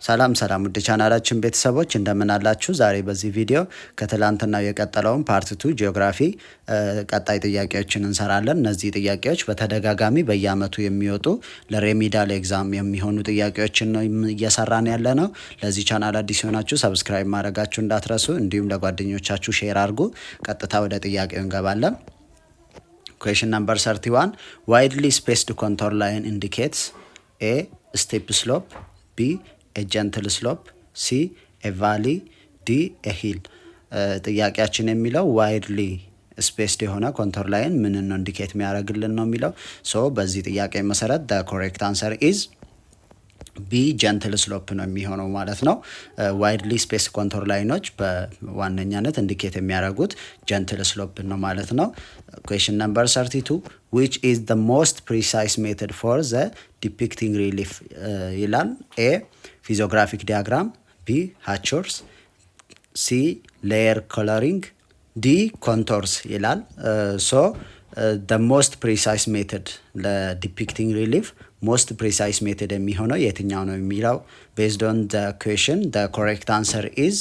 ሰላም ሰላም ውድ ቻናላችን ቤተሰቦች፣ እንደምን አላችሁ? ዛሬ በዚህ ቪዲዮ ከትላንትናው የቀጠለውን part two geography ቀጣይ ጥያቄዎችን እንሰራለን። እነዚህ ጥያቄዎች በተደጋጋሚ በየአመቱ የሚወጡ ለ remedial exam የሚሆኑ ጥያቄዎችን ነው እየሰራን ያለነው። ለዚህ ቻናል አዲስ የሆናችሁ subscribe ማድረጋችሁ እንዳትረሱ፣ እንዲሁም ለጓደኞቻችሁ share አድርጉ። ቀጥታ ወደ ጥያቄው እንገባለን። Question number 31: widely spaced contour line indicates A, steep slope፣ B, a gentle slope፣ C, a valley፣ D, a hill። ጥያቄያችን የሚለው widely spaced የሆነ contour line ምንን ነው indicate የሚያደርግልን ነው የሚለው። So በዚህ ጥያቄ መሰረት the correct answer is B, gentle slope ነው የሚሆነው ማለት ነው። Widely spaced contour line ኖች በዋነኛነት indicate የሚያደርጉት gentle slope ነው ማለት ነው። Question number 32: which is the most precise method for the depicting relief ይላል። A, physiographic diagram፣ B, hachures፣ C, layer coloring፣ D, contours ይላል። So the most precise method ለ depicting relief most precise method የሚሆነው የትኛው ነው የሚለው፣ based on the question, the correct answer is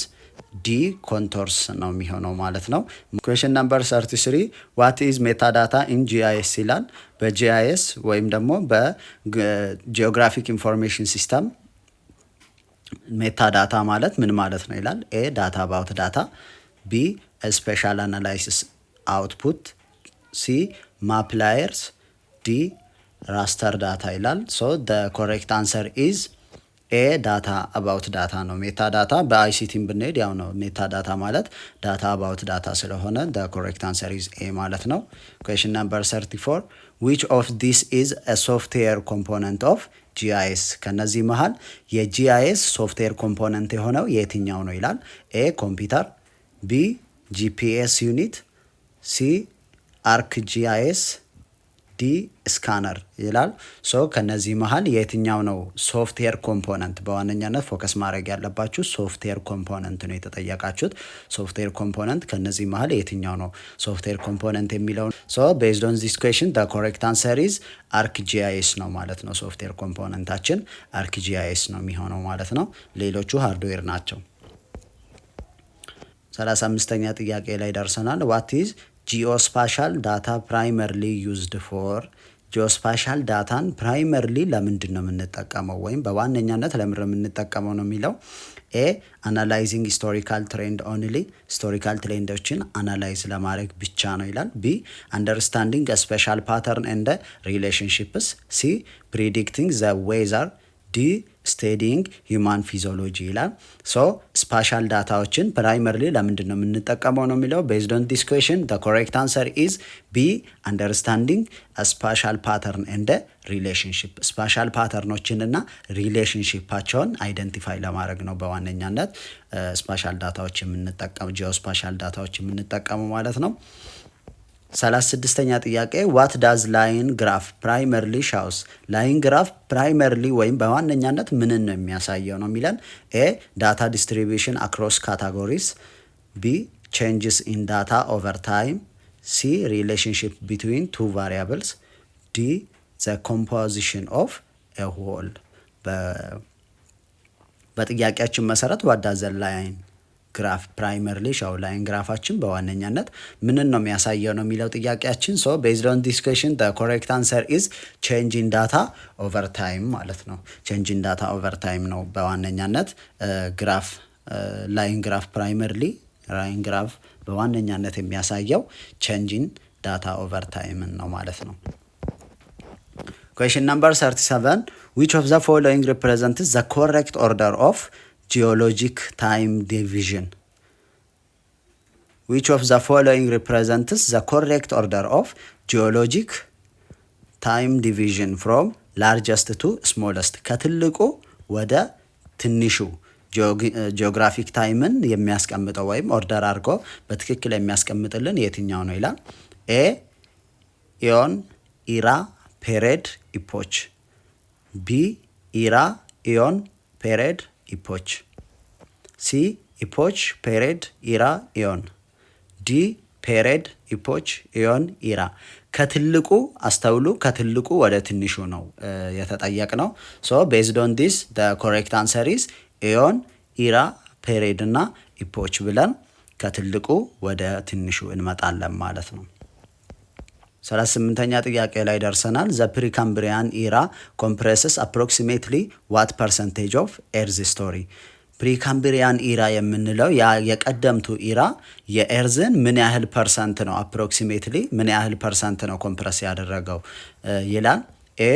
D, contours ነው የሚሆነው ማለት ነው። Question number 33: what is metadata in GIS ይላል። በ GIS ወይም ደግሞ በ geographic information system metadata ማለት ምን ማለት ነው ይላል። A, data about data፣ B, spatial analysis output፣ C, map layers፣ D, raster data ይላል። So the correct answer is A, data about data ነው። Metadata በ ICT ም ብንሄድ ያው ነው። Metadata ማለት data about data ስለሆነ the correct answer is A ማለት ነው። Question number 34: which of this is a software component of GIS? ከነዚህ መሃል የ GIS software component የሆነው የትኛው ነው ይላል። A, computer፣ B, GPS unit፣ C, ArcGIS፣ D, scanner ይላል። So ከነዚህ መሀል የትኛው ነው software component? በዋነኛነት focus ማድረግ ያለባችሁ software component ነው የተጠየቃችሁት። Software component ከነዚህ መሀል የትኛው ነው software component የሚለው። So based on this question, the correct answer is ArcGIS ነው ማለት ነው። Software component ኣችን ArcGIS ነው የሚሆነው ማለት ነው። ሌሎቹ hardware ናቸው። 35ኛ ጥያቄ ላይ ደርሰናል። What is geospatial data primarily used for? Geospatial data ን primarily ለምንድን ነው የምንጠቀመው ወይም በዋነኛነት ለምን የምንጠቀመው ነው የሚለው። A, analyzing historical trend only፣ historical trend ኦችን analyze ለማድረግ ብቻ ነው ይላል። B, understanding spatial pattern and relationships፣ C, predicting the weather፣ D, studying human physiology ይላል። So spatial data ዎችን primarily ለምንድን ነው የምንጠቀመው ነው የሚለው። Based on this question, the correct answer is B, understanding spatial pattern and relationship። Spatial pattern ኖችን እና relationship ኣቸውን identify ለማድረግ ነው በዋነኛነት spatial data ዎች የምንጠቀሙ፣ geospatial data ዎች የምንጠቀመው ማለት ነው። 36ኛ ጥያቄ: what does line graph primarily shows? Line graph primarily ወይም በዋነኛነት ምንን ነው የሚያሳየው ነው የሚለን። A, data distribution across categories፣ B, changes in data over time፣ C, relationship between two variables፣ D, the composition of a whole። በጥያቄያችን መሰረት what does the line graph primarily show፣ line graph ኣችን በዋነኛነት ምንን ነው የሚያሳየው ነው የሚለው ጥያቄያችን። So based on this question, correct answer is change in data over time ማለት ነው። Change in data over time ነው በዋነኛነት graph line graph primarily line graph በዋነኛነት የሚያሳየው change in data over time ን ነው ማለት ነው። Question number 37: which of the following represents the correct order of geologic time division? Which of the following represents the correct order of geologic time division from largest to smallest? ከትልቁ ወደ ትንሹ geographic time ን የሚያስቀምጠው ወይም order አድርጎ በትክክል የሚያስቀምጥልን የትኛው ነው ይላል። A, eon፣ era፣ period፣ epoch። B, era፣ eon፣ period፣ epoch። C, epoch፣ period፣ era፣ eon። D, period፣ epoch፣ eon፣ era። ከትልቁ፣ አስተውሉ፣ ከትልቁ ወደ ትንሹ ነው የተጠየቅነው። So based on this, correct answer is Eon፣ era፣ period እና epoch ብለን ከትልቁ ወደ ትንሹ እንመጣለን ማለት ነው። 38ኛ ጥያቄ ላይ ደርሰናል። The Precambrian era comprises approximately what percentage of earth history? Precambrian era የምንለው የቀደምቱ era የ earth ን ምን ያህል percent ነው፣ approximately ምን ያህል percent ነው comprise ያደረገው ይላል። A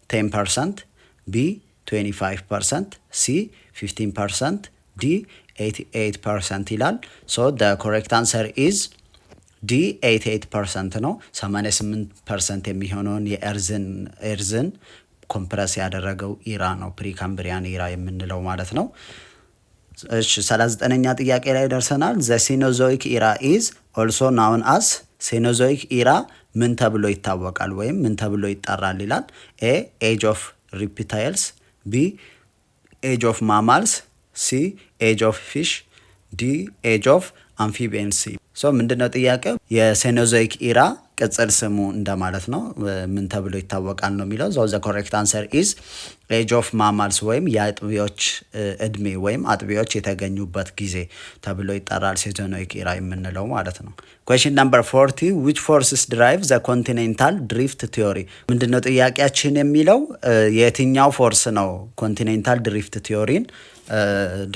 10%፣ B 25%፣ C 15%፣ D 88% ይላል። So the correct answer is D 88% ነው። 88% የሚሆነውን የ earth ን comprise ያደረገው era ነው Precambrian era የምንለው ማለት ነው። እሺ፣ 39ኛ ጥያቄ ላይ ደርሰናል። The Cenozoic era is also known as፣ Cenozoic era ምን ተብሎ ይታወቃል ወይም ምን ተብሎ ይጠራል ይላል። A age of reptiles፣ B age of mammals፣ C age of fish፣ D age of amphibians። So ምንድነው ጥያቄው? የ Cenozoic era ቅጽል ስሙ እንደማለት ነው። ምን ተብሎ ይታወቃል ነው የሚለው። So the correct answer is age of mammals ወይም የአጥቢዎች እድሜ ወይም አጥቢዎች የተገኙበት ጊዜ ተብሎ ይጠራል። Cenozoic era የምንለው ማለት ነው። Question number 40: Which forces drive the continental drift theory? ምንድነው ጥያቄያችን የሚለው፣ የትኛው force ነው continental drift theory ን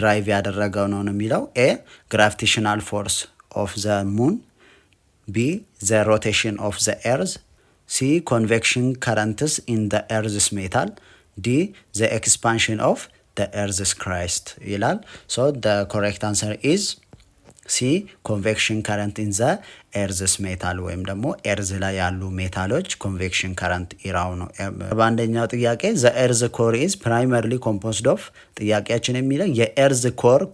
drive ያደረገው ነው የሚለው። A gravitational force of the moon፣ B the rotation of the earth፣ C convection currents in the earth's mantle፣ D the expansion of the earth's crust ይላል። So the correct answer is C convection current in the earth's mantle ወይም ደግሞ earth ላይ ያሉ metal ኦች convection current era ው ነው። በአንደኛው ጥያቄ the earth core is primarily composed of፣ ጥያቄያችን የሚለው የ earth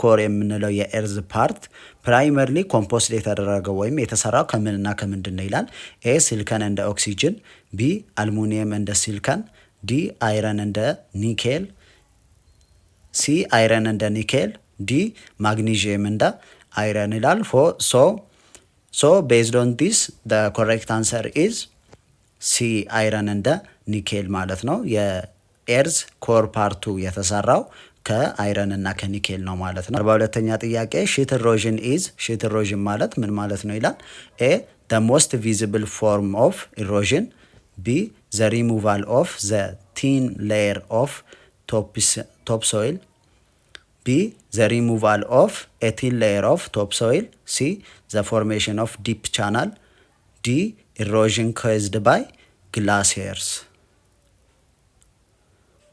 core የምንለው የ earth part primarily composed የተደረገው ወይም የተሰራው ከምንና ከምንድን ነው ይላል። A silicon and oxygen፣ B aluminium and silicon፣ D iron and nickel፣ C iron and nickel፣ D magnesium and iron ይላል። So based on this, the correct answer is C iron and nickel ማለት ነው። የ earth core part ኡ የተሰራው ከ iron እና ከ nickel ነው ማለት ነው። 42ኛ ጥያቄ sheet erosion is፣ sheet erosion ማለት ምን ማለት ነው ይላል። ኤ ደ ሞስት ቪዚብል ፎርም ኦፍ ኢሮዥን፣ ቢ ዘ ሪሙቫል ኦፍ ዘ ቲን ሌየር ኦፍ ቶፕ ሶይል፣ ቢ ዘ ሪሙቫል ኦፍ ኤ ቲን ሌየር ኦፍ ቶፕ ሶይል፣ ሲ ዘ ፎርሜሽን ኦፍ ዲፕ ቻናል፣ ዲ erosion caused by glaciers፣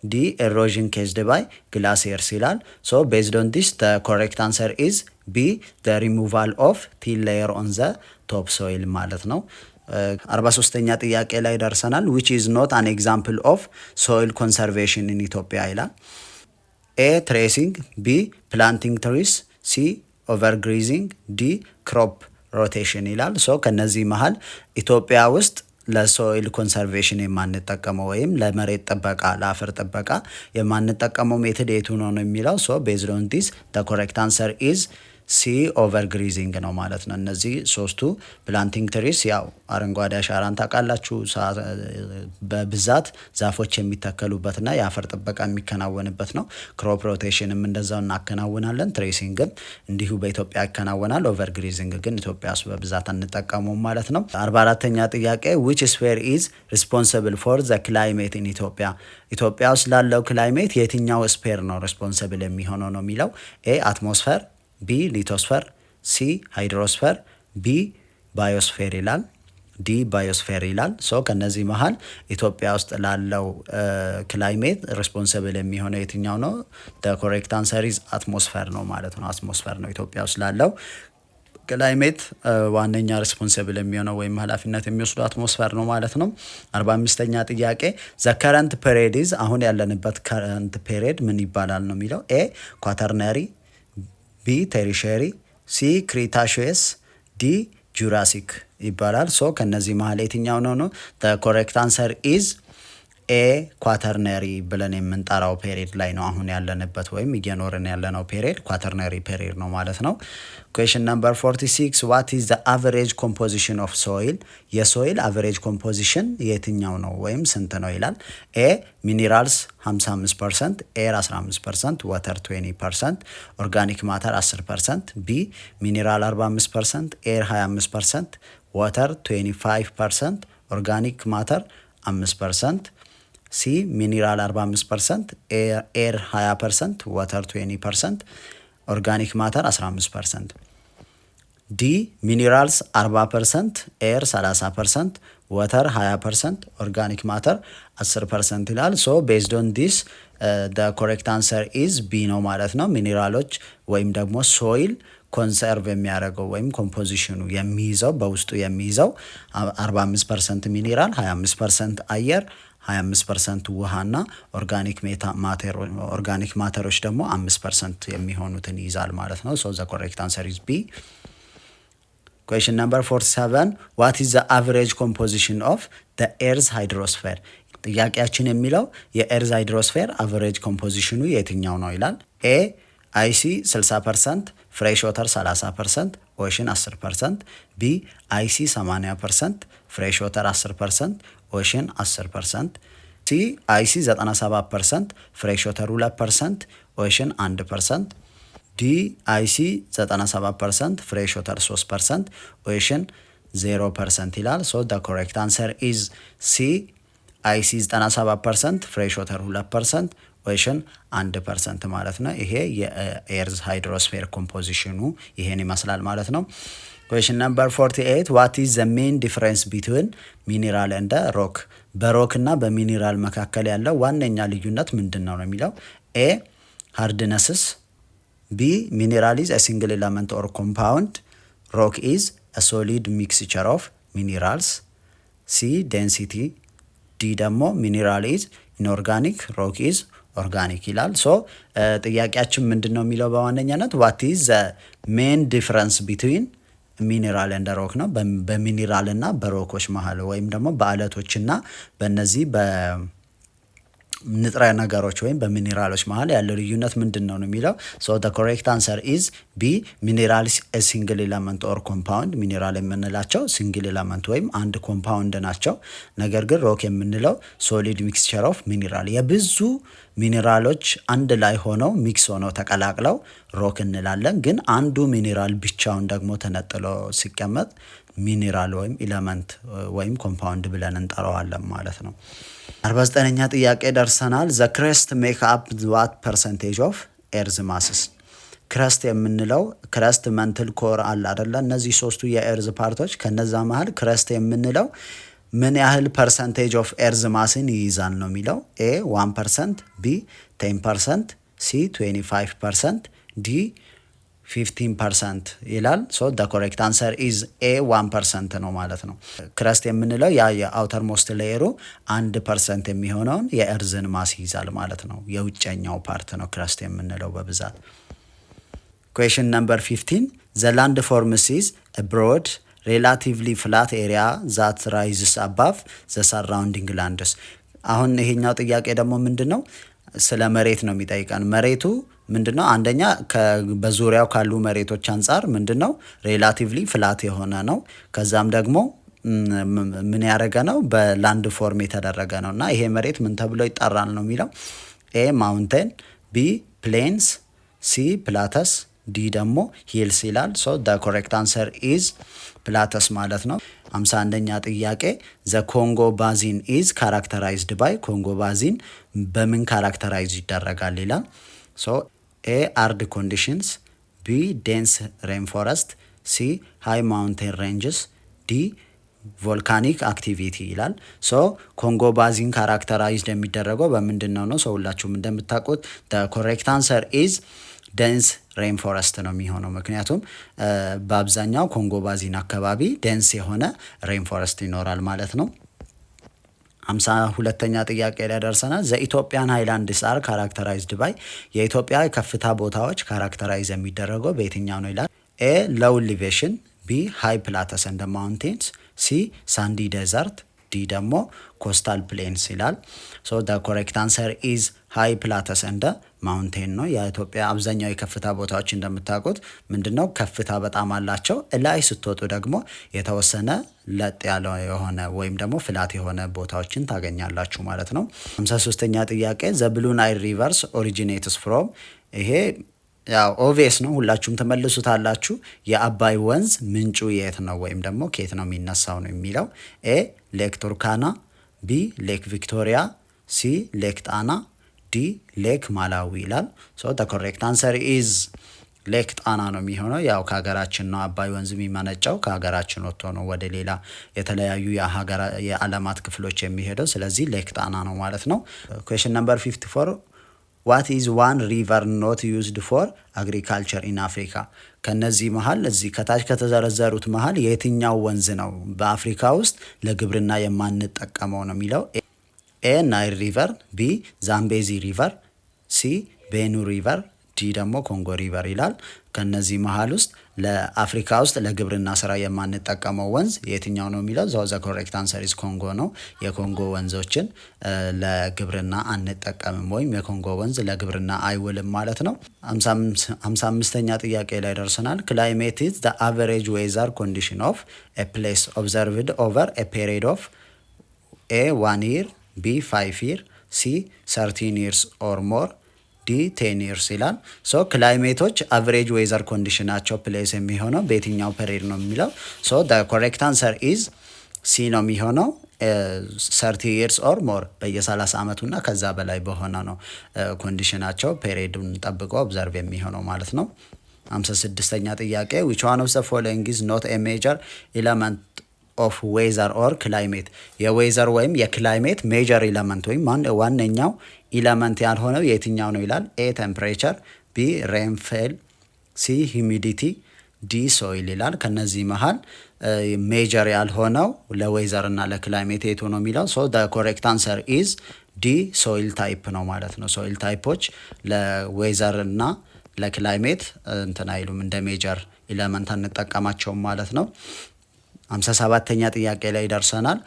D erosion caused by glaciers ይላል። So based on this, the correct answer is ቢ ዘ ሪሙቫል ኦፍ ቲን ሌየር ኦን ዘ ቶፕ ሶይል ማለት ነው። 43ኛ ጥያቄ ላይ ደርሰናል። Which is not an example of soil conservation in Ethiopia ይላል። A terracing፣ B planting trees፣ C overgrazing፣ D crop rotation ይላል። So ከነዚህ መሀል ኢትዮጵያ ውስጥ ለ soil conservation የማንጠቀመው ወይም ለመሬት ጥበቃ፣ ለአፈር ጥበቃ የማንጠቀመው method የቱ ነው ነው የሚለው። So based on this, the correct answer is C overgrazing ነው ማለት ነው። እነዚህ ሶስቱ planting trees ያው አረንጓዴ አሻራን ታውቃላችሁ፣ በብዛት ዛፎች የሚተከሉበትና የአፈር ጥበቃ የሚከናወንበት ነው። Crop rotation ም እንደዛው እናከናውናለን። Terracing ም እንዲሁ በኢትዮጵያ ይከናወናል። Overgrazing ግን ኢትዮጵያ ውስጥ በብዛት አንጠቀመውም ማለት ነው። 44ኛ ጥያቄ which sphere is responsible for the climate in Ethiopia? ኢትዮጵያ ውስጥ ላለው climate የትኛው sphere ነው responsible የሚሆነው ነው የሚለው። A atmosphere፣ B lithosphere፣ C hydrosphere፣ B biosphere ይላል። D biosphere ይላል። So ከነዚህ መሀል ኢትዮጵያ ውስጥ ላለው climate responsible የሚሆነው የትኛው ነው? Correct answer is atmosphere ነው ማለት ነው። Atmosphere ነው ኢትዮጵያ ውስጥ ላለው climate ዋነኛ responsible የሚሆነው ወይም ኃላፊነት የሚወስዱ atmosphere ነው ማለት ነው። 45ኛ ጥያቄ the current period is፣ አሁን ያለንበት current period ምን ይባላል ነው የሚለው። A Quaternary፣ B Tertiary፣ C Cretaceous፣ D Jurassic ይባላል። So ከነዚህ መሀል የትኛው ነው ነው? Correct answer is A Quaternary ብለን የምንጠራው period ላይ ነው አሁን ያለንበት ወይም እየኖርን ያለነው period Quaternary period ነው ማለት ነው። Question number 46: What is the average composition of soil? የ soil average composition የትኛው ነው ወይም ስንት ነው ይላል። A minerals 55%፣ air 15%፣ water 20%፣ organic matter 10%። B mineral 45%፣ air 25%፣ water 25%፣ organic matter 5%። C mineral 45%፣ air 20%፣ water 20%፣ organic matter 15%። D minerals 40%፣ air 30%፣ water 20%፣ organic matter 10% ይላል። So based on this, the correct answer is B ነው ማለት ነው። ሚኒራሎች ወይም ደግሞ soil conserve የሚያደርገው ወይም composition ኑ የሚይዘው በውስጡ የሚይዘው 45% ሚኒራል፣ 25% አየር፣ 25% ውሃና organic matter ኦች ደግሞ 5% የሚሆኑትን ይይዛል ማለት ነው። So the correct answer is B። Question number 47: What is the average composition of the earth hydrosphere? ጥያቄያችን የሚለው የ earth hydrosphere average composition ኑ የትኛው ነው ይላል። A ice 60%፣ fresh water 30%፣ ocean 10%። B ice 80%፣ fresh water 10%፣ ocean 10%። C ice 97%፣ fresh water 2%፣ ocean 1%። D ice 97%፣ fresh water 3%፣ ocean 0% ይላል። So the correct answer is C ice 97%፣ fresh water 2%፣ ocean 1% ማለት ነው። ይሄ የ earth hydrosphere composition ኑ ይሄን ይመስላል ማለት ነው። Question number 48: What is the main difference between mineral and rock? በ rock እና በሚኒራል መካከል ያለው ዋነኛ ልዩነት ምንድን ነው ነው የሚለው። A hardness፣ B mineral is single element or compound፣ rock is solid mixture of minerals፣ C density፣ D ደግሞ mineral is inorganic, rock is organic ይላል። So ጥያቄያችን ምንድን ነው የሚለው በዋነኛነት what is the main difference between mineral and rock ነው። በሚኒራል እና በ rock ኦች መሀል ወይም ደግሞ በአለቶችና በእነዚህ በንጥረ ነገሮች ወይም በሚኒራሎች መሀል ያለው ልዩነት ምንድን ነው ነው የሚለው። So the correct answer is B mineral single element or compound። ሚኒራል የምንላቸው single element ወይም አንድ compound ናቸው። ነገር ግን rock የምንለው solid mixture of mineral፣ የብዙ ሚኒራሎች አንድ ላይ ሆነው mix ሆነው ተቀላቅለው rock እንላለን። ግን አንዱ ሚኒራል ብቻውን ደግሞ ተነጥሎ ሲቀመጥ ሚኒራል ወይም element ወይም compound ብለን እንጠራዋለን ማለት ነው። 49ኛ ጥያቄ ደርሰናል። The crust make up what percentage of earth mass? Crust የምንለው crust፣ mantle፣ core አለ አደለ? እነዚህ ሶስቱ የ earth part ኦች፣ ከነዛ መሀል crust የምንለው ምን ያህል percentage of earth mass ን ይይዛል ነው የሚለው። A 1%፣ B 10%፣ C 25%፣ D 15% ይላል። So the correct answer is A 1% ነው ማለት ነው። Crust የምንለው ያ የ outermost layer ኡ 1% የሚሆነውን የ earth ን mass ይይዛል ማለት ነው። የውጨኛው part ነው crust የምንለው በብዛት። Question number 15: The landforms is broad, relatively flat area that rises above the surrounding lands። አሁን ይሄኛው ጥያቄ ደግሞ ምንድን ነው? ስለ መሬት ነው የሚጠይቀን። መሬቱ ምንድን ነው? አንደኛ በዙሪያው ካሉ መሬቶች አንጻር ምንድን ነው? Relatively flat የሆነ ነው። ከዛም ደግሞ ምን ያደረገ ነው? በ landform የተደረገ ነው እና ይሄ መሬት ምን ተብሎ ይጠራል ነው የሚለው። A mountain፣ B plains፣ C plateaus፣ D ደግሞ hills ይላል። So the correct answer is plateaus ማለት ነው። 51ኛ ጥያቄ: The Congo Basin is characterized by፣ Congo Basin በምን characterize ይደረጋል ይላል። So A arid conditions፣ B dense rainforest፣ C high mountain ranges፣ D volcanic activity ይላል። So Congo Basin characterized የሚደረገው በምንድን ነው ነው? So ሁላችሁም እንደምታውቁት correct answer is dense rainforest ነው የሚሆነው። ምክንያቱም በአብዛኛው Congo Basin አካባቢ dense የሆነ rainforest ይኖራል ማለት ነው። 52ኛ ጥያቄ ላይ ደርሰናል። The Ethiopian highlands are characterized by፣ የኢትዮጵያ ከፍታ ቦታዎች characterize የሚደረገው በየትኛው ነው ይላል። A low elevation፣ B high plateaus and mountains፣ C sandy desert፣ D D ደግሞ coastal plains ይላል። So the correct answer is high plateaus and mountain ነው። የኢትዮጵያ አብዛኛው የከፍታ ቦታዎች እንደምታውቁት ምንድነው ከፍታ በጣም አላቸው። እላይ ስትወጡ ደግሞ የተወሰነ ለጥ ያለ የሆነ ወይም ደግሞ flat የሆነ ቦታዎችን ታገኛላችሁ ማለት ነው። 53ኛ ጥያቄ፣ the Blue Nile Rivers originates from። ይሄ ያው obvious ነው፣ ሁላችሁም ትመልሱታላችሁ። የአባይ ወንዝ ምንጩ የት ነው ወይም ደግሞ ከየት ነው የሚነሳው ነው የሚለው። A Lake Turkana፣ B Lake Victoria፣ C Lake ጣና፣ D Lake Malawi ይላል። So the correct answer is Lake ጣና ነው የሚሆነው። ያው ከሀገራችን ነው አባይ ወንዝ የሚመነጨው፣ ከሀገራችን ወጥቶ ነው ወደ ሌላ የተለያዩ የዓለማት ክፍሎች የሚሄደው። ስለዚህ Lake ጣና ነው ማለት ነው። Question number 54፣ what is one river not used for agriculture in Africa? ከነዚህ መሀል፣ እዚህ ከታች ከተዘረዘሩት መሀል የትኛው ወንዝ ነው በአፍሪካ ውስጥ ለግብርና የማንጠቀመው ነው የሚለው። A Nile River፣ B Zambezi River፣ C Benue River፣ D ደግሞ Congo River ይላል። ከነዚህ መሀል ውስጥ ለአፍሪካ ውስጥ ለግብርና ስራ የማንጠቀመው ወንዝ የትኛው ነው የሚለው፣ the correct answer is ኮንጎ ነው። የኮንጎ ወንዞችን ለግብርና አንጠቀምም ወይም የኮንጎ ወንዝ ለግብርና አይውልም ማለት ነው። 55ኛ ጥያቄ ላይ ደርሰናል። Climate is the average weather condition of a place observed over a period of A 1 year፣ B 5 year፣ C 13 years or more፣ D 10 years ይላል። So climate ኦች average weather condition ኣቸው place የሚሆነው በየትኛው period ነው የሚለው፣ so correct answer is C ነው የሚሆነው፣ 30 years or more። በየ30 ዓመቱና ከዛ በላይ በሆነ ነው condition ኣቸው period ኡን ጠብቆ observe የሚሆነው ማለት ነው። 56ኛ ጥያቄ፣ which one of the following is not a major element of weather or climate? የ weather ወይም የ climate major element ወይም ዋነኛው element ያልሆነው የትኛው ነው ይላል። A temperature፣ B rainfall፣ C humidity፣ D soil ይላል። ከነዚህ መሀል major ያልሆነው ለ weather እና ለ climate የቱ ነው የሚለው፣ so correct answer is D soil type ነው ማለት ነው። Soil type ኦች ለ weather እና ለ climate እንትን አይሉም፣ እንደ major element አንጠቀማቸውም ማለት ነው። 57ኛ ጥያቄ ላይ ደርሰናል።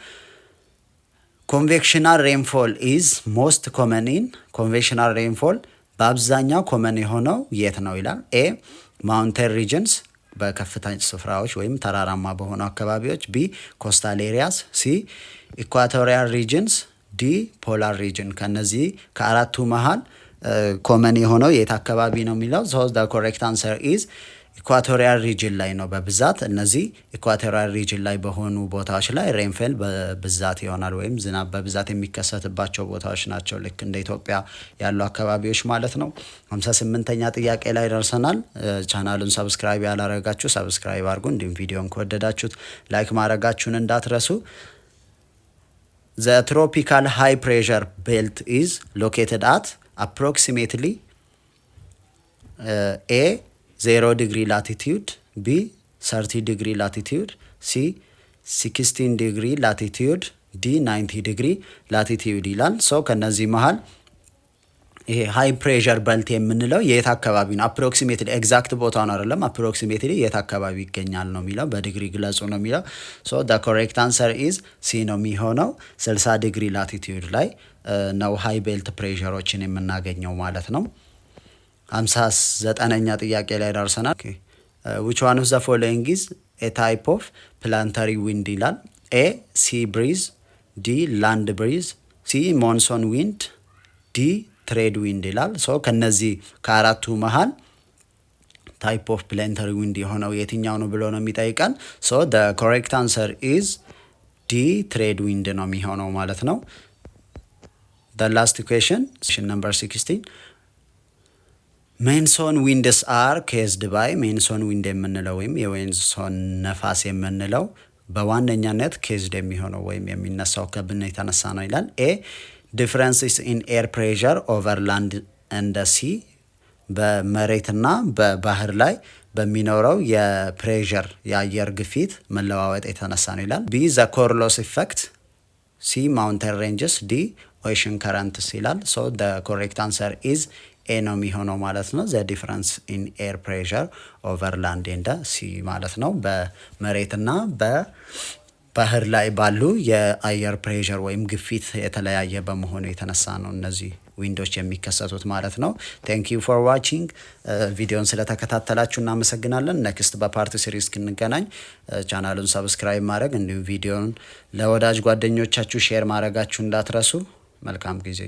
Convectional rainfall is most common in፣ convectional rainfall በአብዛኛው common የሆነው የት ነው ይላል። A mountain regions፣ በከፍታ ስፍራዎች ወይም ተራራማ በሆኑ አካባቢዎች፣ B coastal areas፣ C equatorial regions፣ D polar region። ከነዚህ ከአራቱ መሀል common የሆነው የት አካባቢ ነው የሚለው፣ so the correct answer is equatorial region ላይ ነው በብዛት። እነዚህ equatorial region ላይ በሆኑ ቦታዎች ላይ rainfall በብዛት ይሆናል ወይም ዝናብ በብዛት የሚከሰትባቸው ቦታዎች ናቸው። ልክ እንደ ኢትዮጵያ ያሉ አካባቢዎች ማለት ነው። 58ኛ ጥያቄ ላይ ደርሰናል። ቻናሉን subscribe ያላረጋችሁ subscribe አድርጉ። እንዲሁም ቪዲዮን ከወደዳችሁት like ማድረጋችሁን እንዳትረሱ። The tropical high pressure belt is located at approximately A 0 degree latitude፣ B 30 degree latitude፣ C 16 degree latitude፣ D 90 degree latitude ይላል። So ከነዚህ መሀል ይሄ high pressure belt የምንለው የት አካባቢ ነው? Approximately፣ exact ቦታውን አይደለም፣ approximately የት አካባቢ ይገኛል ነው የሚለው፣ በዲግሪ ግለጹ ነው የሚለው። So the correct answer is C ነው የሚሆነው። 60 degree latitude ላይ ነው high belt pressure ኦችን የምናገኘው ማለት ነው። 59ኛ ጥያቄ ላይ ደርሰናል። Which one of the following is a type of planetary wind ይላል። A sea breeze፣ D land breeze፣ C monsoon wind፣ D trade wind ይላል። So ከነዚህ ከአራቱ መሀል type of planetary wind የሆነው የትኛው ነው ብሎ ነው የሚጠይቀን። So the correct answer is D trade wind ነው የሚሆነው ማለት ነው። The last question, number 16፣ monsoon winds are caused by፣ monsoon wind የምንለው ወይም የ monsoon ነፋስ የምንለው በዋነኛነት caused የሚሆነው ወይም የሚነሳው ከምን የተነሳ ነው ይላል። A differences in air pressure over land and sea፣ በመሬትና በባህር ላይ በሚኖረው የ pressure የአየር ግፊት መለዋወጥ የተነሳ ነው ይላል። B the Coriolis effect፣ C mountain ranges፣ D ocean currents ይላል። So the correct answer is A ነው የሚሆነው ማለት ነው። The difference in air pressure over land and sea ማለት ነው። በመሬትና በባህር ባህር ላይ ባሉ የአየር pressure ወይም ግፊት የተለያየ በመሆኑ የተነሳ ነው እነዚህ wind ኦች የሚከሰቱት ማለት ነው። Thank you for watching። ቪዲዮን ስለተከታተላችሁ እናመሰግናለን። Next በ part 3 እስክንገናኝ ቻናሉን subscribe ማድረግ እንዲሁም ቪዲዮን ለወዳጅ ጓደኞቻችሁ share ማድረጋችሁ እንዳትረሱ። መልካም ጊዜ።